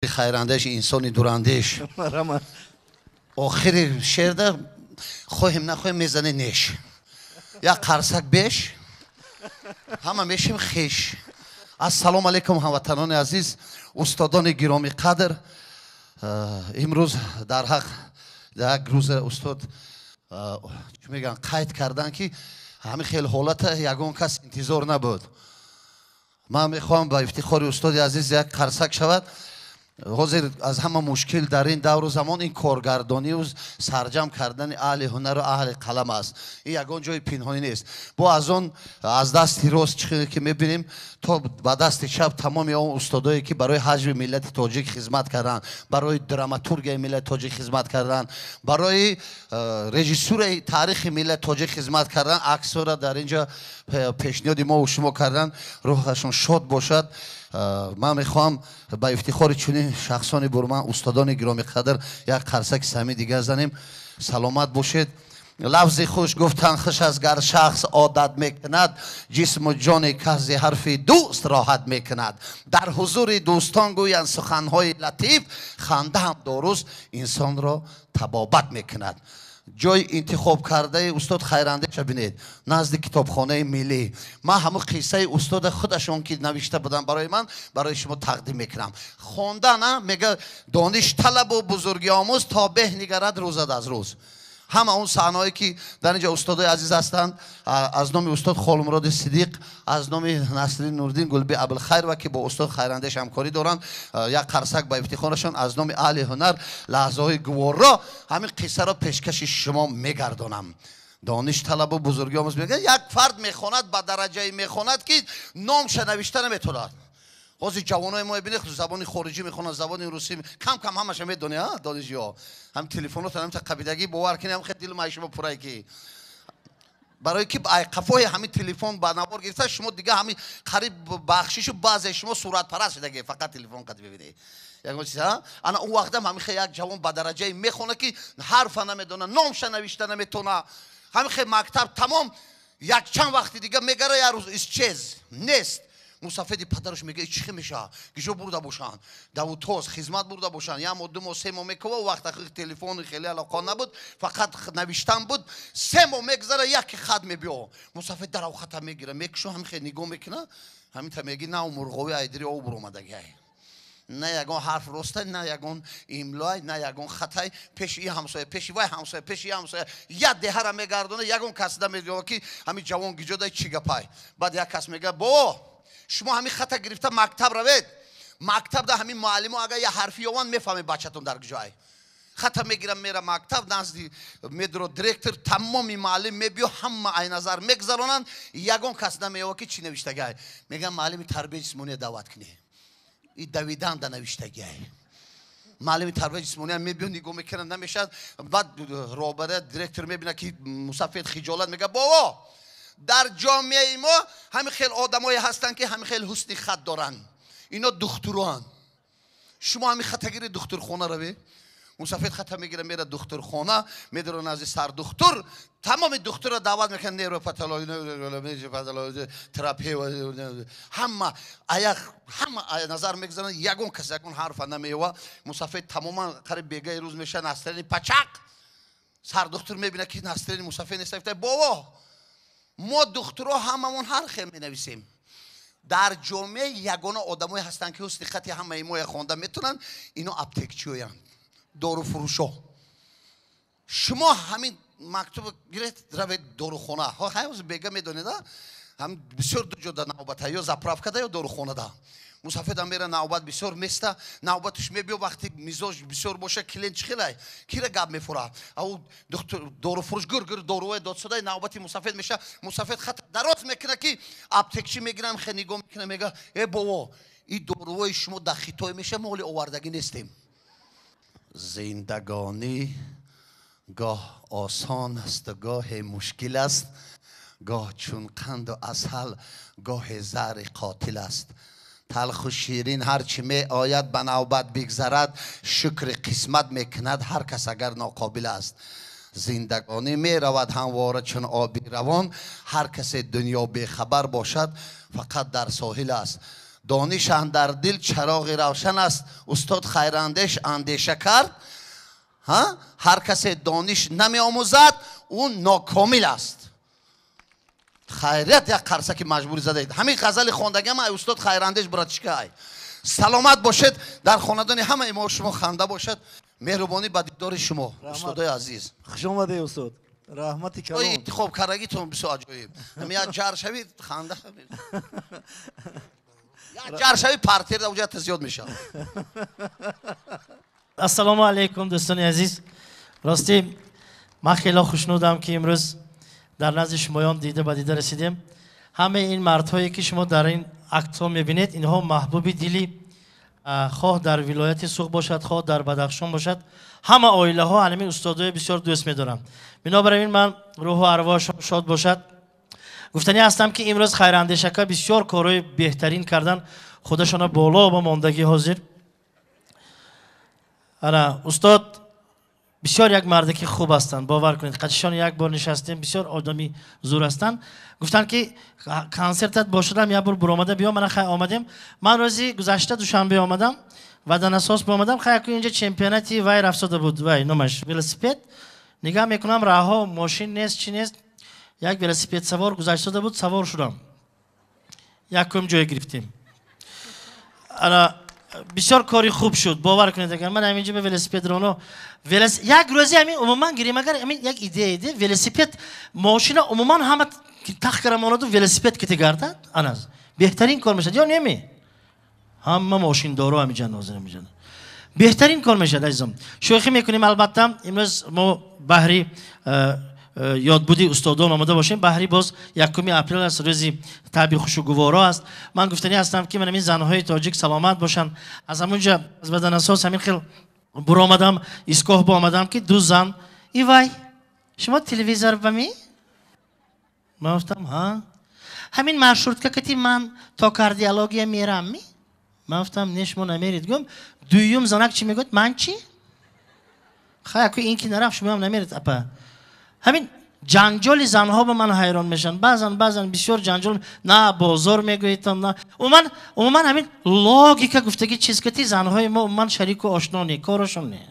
Хайрандеш, инсони дурандеш. Охири шеърда хоҳем нахоҳем мезане неш. Як қарсак беш, ҳама мешем хеш. Ассалому алайкум, ҳамватанони азиз, устодони гиромӣ қадр. Имрӯз дар ҳақ як рӯза устод чӣ мегӯянд, қайд карданд, ки ҳамин хел ҳолата ягон кас интизор набуд. Ман мехоҳам ба ифтихори устоди азиз як қарсак шавад. Ҳозир аз ҳама мушкил дар ин давру замон ин коргардонию сарҷам кардани аҳли ҳунару аҳли қалам аст. Ин ягон ҷои пинҳонӣ нест. Бо аз он аз дасти рост чӣ ки мебинем то ба дасти чап, тамоми он устодое, ки барои ҳаҷви миллати тоҷик хизмат карданд, барои драматургияи миллати тоҷик хизмат карданд, барои режиссураи таърихи миллати тоҷик хизмат карданд, аксҳоро дар ин ҷо пешниҳоди мову шумо карданд. Рӯҳашон шод бошад. Ман мехоҳам ба ифтихори чунин шахсони бурман, устодони гиромиқадр як қарсаки самии дигар занем. Саломат бошед. Лафзи хуш гуфтан хуш аст, гар шахс одат мекунад, ҷисму ҷони кас зи ҳарфи дӯст роҳат мекунад. Дар ҳузури дӯстон гӯянд суханҳои латиф, ханда ҳам доруст, инсонро табобат мекунад. Ҷои интихоб кардаи устод Хайрандеша бинед, назди Китобхонаи миллӣ. Ман ҳамун қиссаи устода худашон, ки навишта будам барои ман, барои шумо тақдим мекунам. Хондан мега: дониш талабу бузургӣ омӯз, то беҳ нигарад рӯзад аз рӯз. Ҳама он саҳнаҳое, ки дар ин ҷо устодои азиз ҳастанд, аз номи устод Холмуроди Сидиқ, аз номи Насриддин Нуриддин, Гулби Абулхайрова, ки бо устод Хайрандеш ҳамкорӣ доранд, як қарсак ба ифтихорашон. Аз номи аҳли ҳунар лаҳзаҳои гуворро ҳамин қиссаро пешкаши шумо мегардонам. Дониш талабу бузургӣ омӯз. Мегӯяд, як фард мехонад, ба дараҷае мехонад, ки номша навишта наметавонад. Ҳозир ҷавонои мо бинед, забони хориҷӣ мехонанд, забони русӣ кам кам ҳамаша медони, донишҷӯҳо. Ҳам телефонотон ҳамта қабидагӣ, бовар кунед, ҳам хел дилу май шумо пурай, ки барои ки қафои ҳамин телефон ба навор гирифта, шумо дига ҳамин қариб бахшишу баъзе шумо суратпараст шудаги, фақат телефон қад бибинед, ягон чиз. Ана он вақтам ҳамин хел як ҷавон ба дараҷае мехонад, ки ҳарфа намедона, номша навишта наметона. Ҳамин хел мактаб тамом, якчанд вақти дига мегара, як рӯз исчез, нест. Мусафеди падараш мега: чӣ хел мешавад, киҷо бурда бошанд, давутоз хизмат бурда бошанд? Як моҳ, 2 моҳ, 3 моҳ мекува. Вақт ахир телефони хеле алоқа набуд, фақат навиштан буд. 3 моҳ мегзара, яке хат мебиё. Мусафед дарав хата мегира, мекушо, ҳамин хел нигоҳ мекуна, ҳаминта меги на мурғови айдири об буромадагиай, на ягон ҳарф ростай, на ягон имлоай, на ягон хатай. Пеши и ҳамсоя, пеши вай ҳамсоя, пеши ҳамсоя, як деҳара мегардона, ягон кас намедиёва, ки ҳамин ҷавон гиҷодай, чӣ гапай. Баъд як кас мега: бо шумо ҳамин хата гирифта мактаб равед, мактабда ҳамин муаллимо агар як ҳарфи ёванд, мефаҳмед бачатон дар куҷоай. Хата мегирам, мера мактаб, назди медро директор, тамоми муаллим мебиё, ҳама ай назар мегузаронанд, ягон кас намеёва, ки чӣ навиштагиай. Мегӯям: муаллими тарбияи ҷисмония даъват кунӣ, и давиданда навиштагиай. Муаллими тарбияи ҷисмония мебиё, нигоҳ мекунад, намешавад. Баъд роҳбария, директор мебинад, ки мусафед хиҷолат, мега: бобо, дар ҷомеаи мо ҳамин хел одамое ҳастанд, ки ҳамин хел ҳусни хат доранд, ино духтуроанд. Шумо ҳамин хатагири духтурхона равед. Мусафед хата мегира, мера духтурхона, медора назди сардухтур. Тамоми духтурро даъват мекунад, невропатология, терапевт, ҳама аяқ, ҳама назар мегузаранд, ягон кас ягон ҳарфа намеёва. Мусафед тамоман қариб бегаи рӯз мешавад, настроение пачақ. Сардухтур мебинад, ки настроение мусафед нест. Бобо, мо духтуро ҳамамон ҳар хел менависем. Дар ҷомеа ягона одамое ҳастанд, ки ҳусни хати ҳамаи моя хонда метавонанд, ино аптекчиёянд, доруфурӯшо. Шумо ҳамин мактуб гиред, равед дорухона. Ҳоз бега медонед, ҳам бисёр ду ҷода навбата: ё заправкада, ё дорухонада. Мусафедам мера, навбат бисёр места, навбаташ мебиё. Вақти мизоҷ бисёр боша, клиент чӣ хелай, кира гап мефура? Ау доруфурӯш гур гур доруҳои додсодаи, навбати мусафед меша. Мусафед хат дароз мекуна, ки аптекчӣ мегирам, хе нигоҳ мекуна, мега: э бобо, и доруҳои шумо дар Хитой меша, мо ҳоли овардагӣ нестем. Зиндагонӣ гоҳ осон асту гоҳе мушкил аст, гоҳ чун қанду асал, гоҳе заҳри қотил аст. Талху ширин ҳарчи меояд, ба навбат бигзарад, шукри қисмат мекунад ҳар кас, агар ноқобил аст. Зиндагонӣ меравад ҳамвора чун оби равон, ҳар касе дунё бехабар бошад, фақат дар соҳил аст. Дониш андар дил чароғи равшан аст. Устод Хайрандеш андеша кард. Ҳар касе дониш намеомӯзад, ӯ нокомил аст. Хайрият як қарсаки маҷбурӣ задаед. Ҳамин ғазали хондагиам ай устод Хайрандеш братишка ай. Саломат бошед, дар хонадони ҳамаи мо шумо ханда бошад. Меҳрубонӣ ба дидори шумо, устодои азиз. Хуш омадед, устод. Раҳмати калон. Интихоб кардагитон бисёр аҷоиб. Ҳамин як ҷар шавид, ханда. Як ҷар шавид, партерда уҷата зиёд мешавад. Ассалому алайкум, дӯстони азиз. Ростӣ ман хело хушнудам, ки имрӯз дар назди шумоён дида ба дида расидем. Ҳамаи ин мардҳое, ки шумо дар ин актҳо мебинед, инҳо маҳбуби дили, хоҳ дар вилояти Суғд бошад, хоҳ дар Бадахшон бошад, ҳама оилаҳо ҳамин устодое бисёр дӯст медоранд. Бинобар ин ман рӯҳу арвоҳашон шод бошад. Гуфтанӣ ҳастам, ки имрӯз Хайрандешака бисёр корҳои беҳтарин кардан, худашона боло ба мондагӣ ҳозир. Ана устод бисёр як мардаки хуб ҳастанд, бовар кунед. Қачишон як бор нишастем, бисёр одами зур ҳастанд. Гуфтанд, ки консертат бошадам, як бор буромада биё. Мана хай омадем. Ман рӯзи гузашта Душанбе омадам ва дар насос омадам. Хай яку инҷа чемпионати вай рафтода буд, вай номаш велосипед. Нигаҳ мекунам, раҳо мошин нест, чӣ нест. Як велосипед савор гузаштода буд, савор шудам. Якум ҷой гирифтем. Ана бисёр кори хуб шуд, бовар кунед. Агар ман ҳаминҷо ба велосипедроно як рӯзе ҳамин умуман гирем, агар ҳамин як идея иде, велосипед мошина умуман ҳама тах кара монаду велосипед ките гардад, ана беҳтарин кор мешавад ё неми? Ҳама мошиндоро ҳамиҷа нозир ҳамиҷа. Беҳтарин кор мешавад, азизон. Шӯхӣ мекунем, албатта. Имрӯз мо баҳри ёдбуди устодон омода бошем, баҳри боз 1 апрел аст, рӯзи таби хушугуворо аст. Ман гуфтанӣ ҳастам, ки ман ҳамин занҳои тоҷик саломат бошанд. Аз ҳамунҷа, аз баданасос ҳамин хел буромадам, истгоҳ боомадам, ки ду зан: «Ивай, шумо телевизор ба ми?» Ман гуфтам: «Ҳа». «Ҳамин маршрутка кати ман то кардиология мерам ми?» Ман гуфтам: «Не, шумо намеред». Гӯм, дуюм занак чӣ мегӯяд? «Ман чӣ?» Хай, аку ин ки нарафт, шумоам намеред, апа. Ҳамин ҷанҷоли занҳо ба ман ҳайрон мешаванд. Баъзан бисёр ҷанҷол на бозор мегӯедтон, на умуман ҳамин логика гуфтаги чиз кати занҳои мо умуман шарику ошно не, корашон не.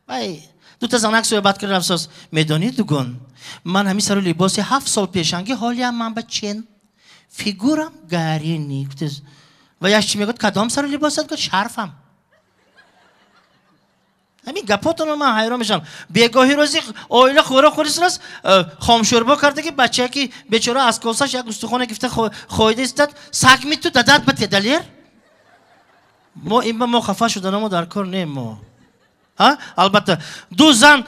Вай дута занак суҳбат кард, афсос: «Медонӣ, дугон, ман ҳамин сару либоси 7 сол пешанги ҳолиам ман ба чен фигурам гарини». Ва яш чӣ мегӯяд? «Кадом сару либосат?» Гӯяд: «Шарфам». Ҳамин гапотонро ман ҳайрон мешавам. Бегоҳи рӯзи оила хӯрок хӯрисааст, хомшӯрбо карда, ки бачаки бечора аз косаш як устухона гирифта хоида истад. «Саг миту дадат ба тедалер». Мо ин ба мо хафа шуданамо дар кор не мо. Албатта, ду зан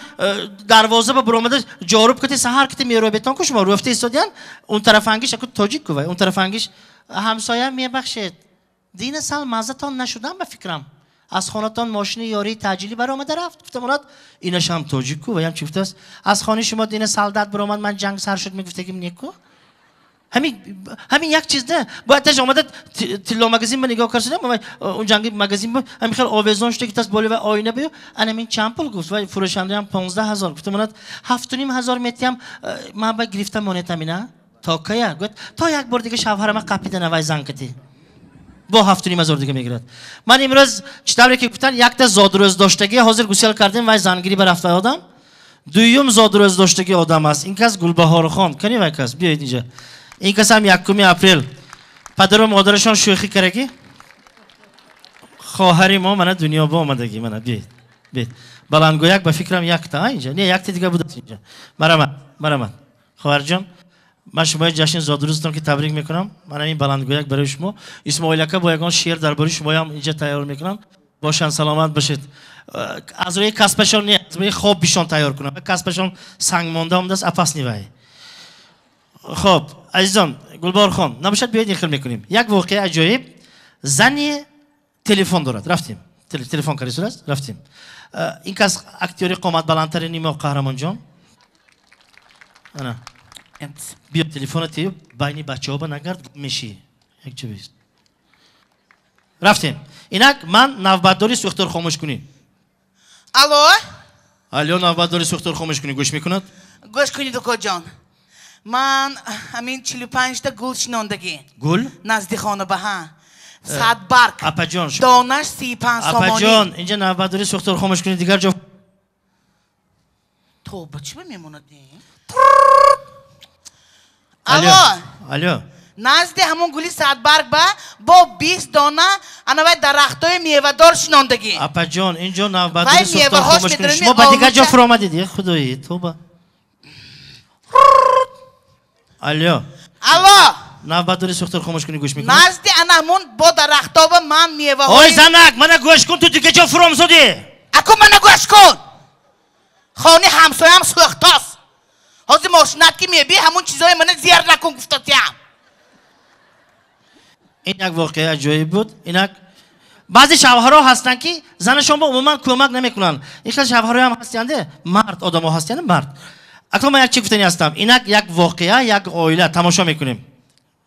дарвоза ба буромада ҷоруб кати саҳар кати мерои-бетон ку шумо рӯфта истодиян. Он тарафангиш аку тоҷик ку, вай он тарафангиш: «Ҳамсоя, мебахшед, дина сал маззатон нашудам, ба фикрам аз хонатон мошини ёрии таъҷилӣ баромада рафт». Гуфтам онат инашам тоҷик ку. Ваям чӣ гуфтааст? «Аз хонаи шумо дина солдат баромад, ман ҷанг сар шуд мегуфтагим неку». Ҳамин як чизда бояд таж омада тилло магазин ба нигоҳ карсидам, он ҷанги магазин ба ҳамин хел овезон шуда, ки тас боли ва оина бию. «Анамин чанд пул?» гуфт. Вай фурӯшандаам: «15 000». Гуфтам онат: «7500 метиҳам, ман ба гирифта монетам ина». «То кая?» Гуфт: «То як бор дига шавҳарама қапида навай зан кати бо 7500 дига мегирад». Ман имрӯз чӣ тавре ки гуфтан, якта зодрӯз доштагӣ ҳозир гусел кардем, вай зангирӣ ба рафта одам. Дуюм зодрӯз доштагӣ одам аст ин кас, Гулбаҳорхон. Кани вай кас, биёед инҷа. Ин кас ҳам 1 апрел падару модарашон шӯхӣ кардаги, хоҳари мо мана дунё ба омадагӣ. Мана биёед, биёед. Баландгӯяк ба фикрам якта инҷа не, якта дига будааст инҷа. Марамат, марамат, хоҳарҷон. Ман шумои ҷашни зодрӯзатон ки табрик мекунам. Ман ҳамин баландгӯяк барои шумо. Исмоил ака бо ягон шеър дар бораи шумоям инҷа тайёр мекунам. Бошанд, саломат бошед. Аз рӯи касбашон не, аз рӯи хоббишон тайёр кунам. Касбашон санг монда омадааст, опасный вай. Хоб, азизон, Гулборхон набошад, биёед, ин хел мекунем. Як воқеаи аҷоиб: зани телефон дорад, рафтем, телефон карди сурааст, рафтем. Ин кас актёри қомат баландтарини мо, Қаҳрамонҷон, ана биё, телефона тию, байни бачаҳо ба нагард, мешӣ якҷо бист. Рафтем. Инак ман навбатдори сӯхтор хомӯшкунӣ. Алло. Алло, навбатдори сӯхтор хомӯшкунӣ гӯш мекунад. Гӯш кунед, укоҷон, ман ҳамин 45-та гул шинондагӣ. Гул? Назди хона ба, ҳа. Садбарг. Апаҷон, донаш 35 сомонӣ. Апаҷон, инҷа навбатдорӣ сӯхтор хомӯш кунед, дигар ҷо. Тоба, чӣ ба мемонад? Алло. Алло. Назди ҳамон гули садбарг ба бо 20 дона анавай дарахтои мевадор шинондагӣ. Апаҷон, инҷо навбатдорӣ сӯхтор хомӯш кунед. Шумо ба дигар ҷо фуромадед. Е худои, тоба. Алло. Алло. Навбатдорӣ сӯхтор хомӯш кунӣ, гӯш мекунӣ? Назди ана ҳамон бо дарахтоба ман меваҳои. Ой занак, мана гӯш кун, ту дигар ҷо фуромзодӣ. Аку мана гӯш кун. Хони ҳамсоям сӯхтост. Ҳозир мошинат ки мебӣ, ҳамон чизҳои мана зиёр накун гуфтотиям. Ин як воқеаи аҷоиб буд. Инак баъзе шавҳарҳо ҳастанд ки занашон ба умуман кӯмак намекунанд. Ин хел шавҳарҳоям ҳастанд, мард одамо ҳастанд, мард. Акнун ман як чи гуфтанӣ ҳастам. Инак як воқеа, як оила тамошо мекунем.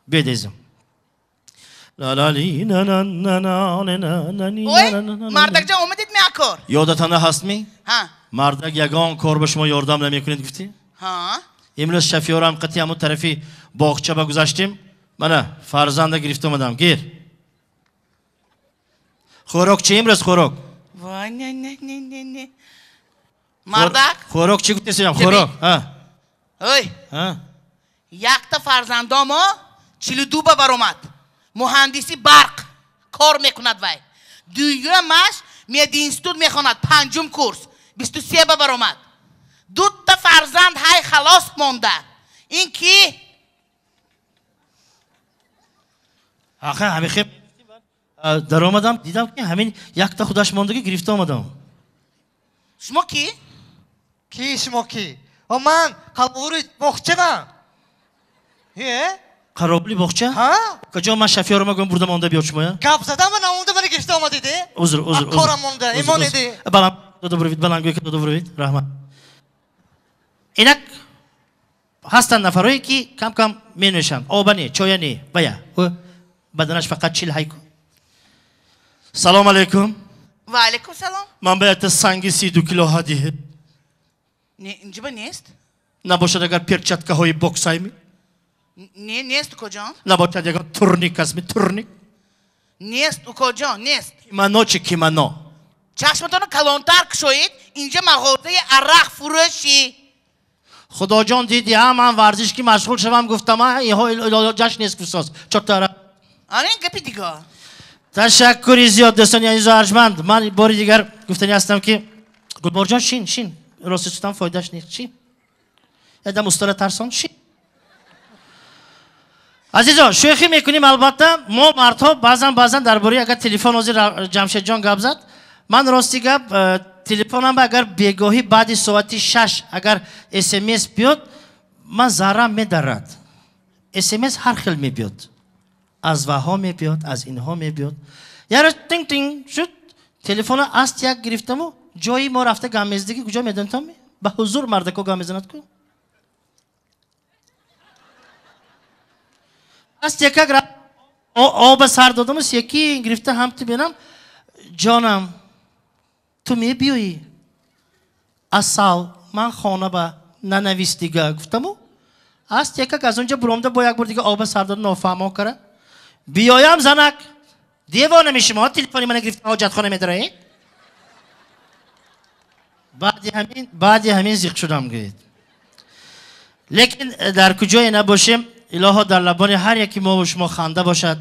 Биёед азизам. Ой, мардакҷон омадед ми акор? Ёдатона ҳастми? Ҳа. Мардак ягон кор ба шумо ёрдам намекунед гуфтӣ? Ҳа. Имрӯз шафёрам қати ҳамун тарафи боғча ба гузаштем. Мана фарзанда гирифта омадам. Гир. Хӯрок чи имрӯз хӯрок? Вой, не, не, не, не, не. Мардак? Хӯрок чи гуфтесиям? Хӯрок. Ҳа. Ой. Ҳа. Якта фарзандомо 42 ба баромад. Муҳандиси барқ кор мекунад вай. Дуюмаш мединститут мехонад, 5-ум курс, 23 ба баромад. Дута фарзанд ҳай халос монда. Ин ки? Аха, ҳамин хел даромадам, дидам ки ҳамин якта худаш мондагӣ гирифта омадам. Шумо ки? Ки шумо ки? О ман қаровули боғчамам. Е? Қаровули боғча? Ҳа? Куҷо ман шофёрама гум бурдам онда биёд шумоя? Гап задам ва наонда мана гирифта омадед? Узр, узр, узр. Корам монда, имон эди. Баланд дода буравед, баланд гӯй ки дода буравед. Раҳмат. Инак ҳастанд нафарое ки кам-кам менӯшанд. Оба не, чоя не, вая. Баданаш фақат 40 ҳайку. Салом алейкум. Ва алейкум салом. Ман ба якта санги 32 кило ҳадиҳ. Не, инҷиба нест. Набошад агар перчаткаҳои боксайми? Не, нест, укоҷон. Набошад ягон турник астми, турник? Нест, укоҷон, нест. Кимоно чи кимоно? Чашматонро калонтар кушоед, инҷа мағозаи арақ фурӯшӣ. Худоҷон диди, ҳа, ман варзиш ки машғул шавам гуфтам, ҳа, инҳо илоҷаш нест гуфтост. Чорта арақ. Ана ин гапи дигар. Ташаккури зиёд, дӯстони азизу арҷманд. Ман бори дигар гуфтанӣ ҳастам ки Гулборҷон, шин, шин. Рости сутан фоидаш нест. Шин. Ядам устора тарсон, шин. Азизо, шӯхӣ мекунем албатта. Мо мардҳо баъзан дар бораи агар телефон ҳозир Ҷамшедҷон гап зад, ман рости гап телефонам агар бегоҳӣ баъди соати 6 агар СМС биёд, ман заррам медарад. СМС ҳар хел мебиёд. Аз ваҳо мебиёд, аз инҳо мебиёд. Як рӯз тинг-тинг шуд, телефона аст як гирифтаму ҷои мо рафта гам мезадагӣ куҷо медонитон? Ба ҳузур мардако гам мезанад ку? Аст якак оба сар додаму секин гирифта ҳамту бинам, ҷонам, ту мебиёӣ? Асал, ман хона ба нанавис дига гуфтаму аст якак аз онҷа буромда бо як бор дига оба сар дода нофаҳмо кара. Биёям занак, девона мешумо, телефони мана гирифта ҳоҷатхона медароед? Баъди ҳамин зиқ шудам гӯед. Лекин дар куҷое набошем, илоҳо дар лабони ҳар яки мо ва шумо ханда бошад.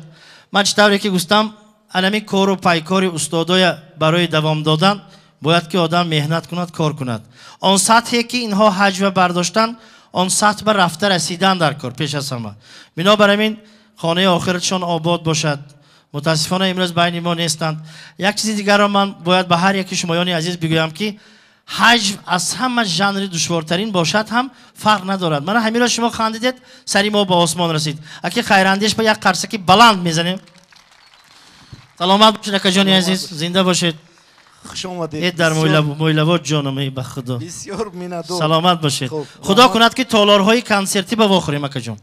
Ман чӣ тавре ки гуфтам, анами кору пайкори устодоя барои давом додан бояд ки одам меҳнат кунад, кор кунад. Он сатҳе ки инҳо ҳаҷва бардоштан, он сатҳ ба рафта расидан дар кор пеш аз ҳама. Бинобар ҳамин хонаи охиратшон обод бошад. Мутаассифона имрӯз байни мо нестанд. Як чизи дигарро ман бояд ба ҳар яки шумоёни азиз бигӯям ки ҳаҷв аз ҳама жанри душвортарин бошад ҳам фарқ надорад. Мана ҳаминро шумо хандидед, сари мо ба осмон расид. Аки хайрандеш ба як қарсаки баланд мезанем. Саломат бошед, акаҷони азиз, зинда бошед. Хуш омадед. Э дар мӯйлавод ҷонам, эй ба худо. Бисёр миннатдор. Саломат бошед. Худо кунад ки толорҳои консертӣ ба вохӯрем, акаҷон.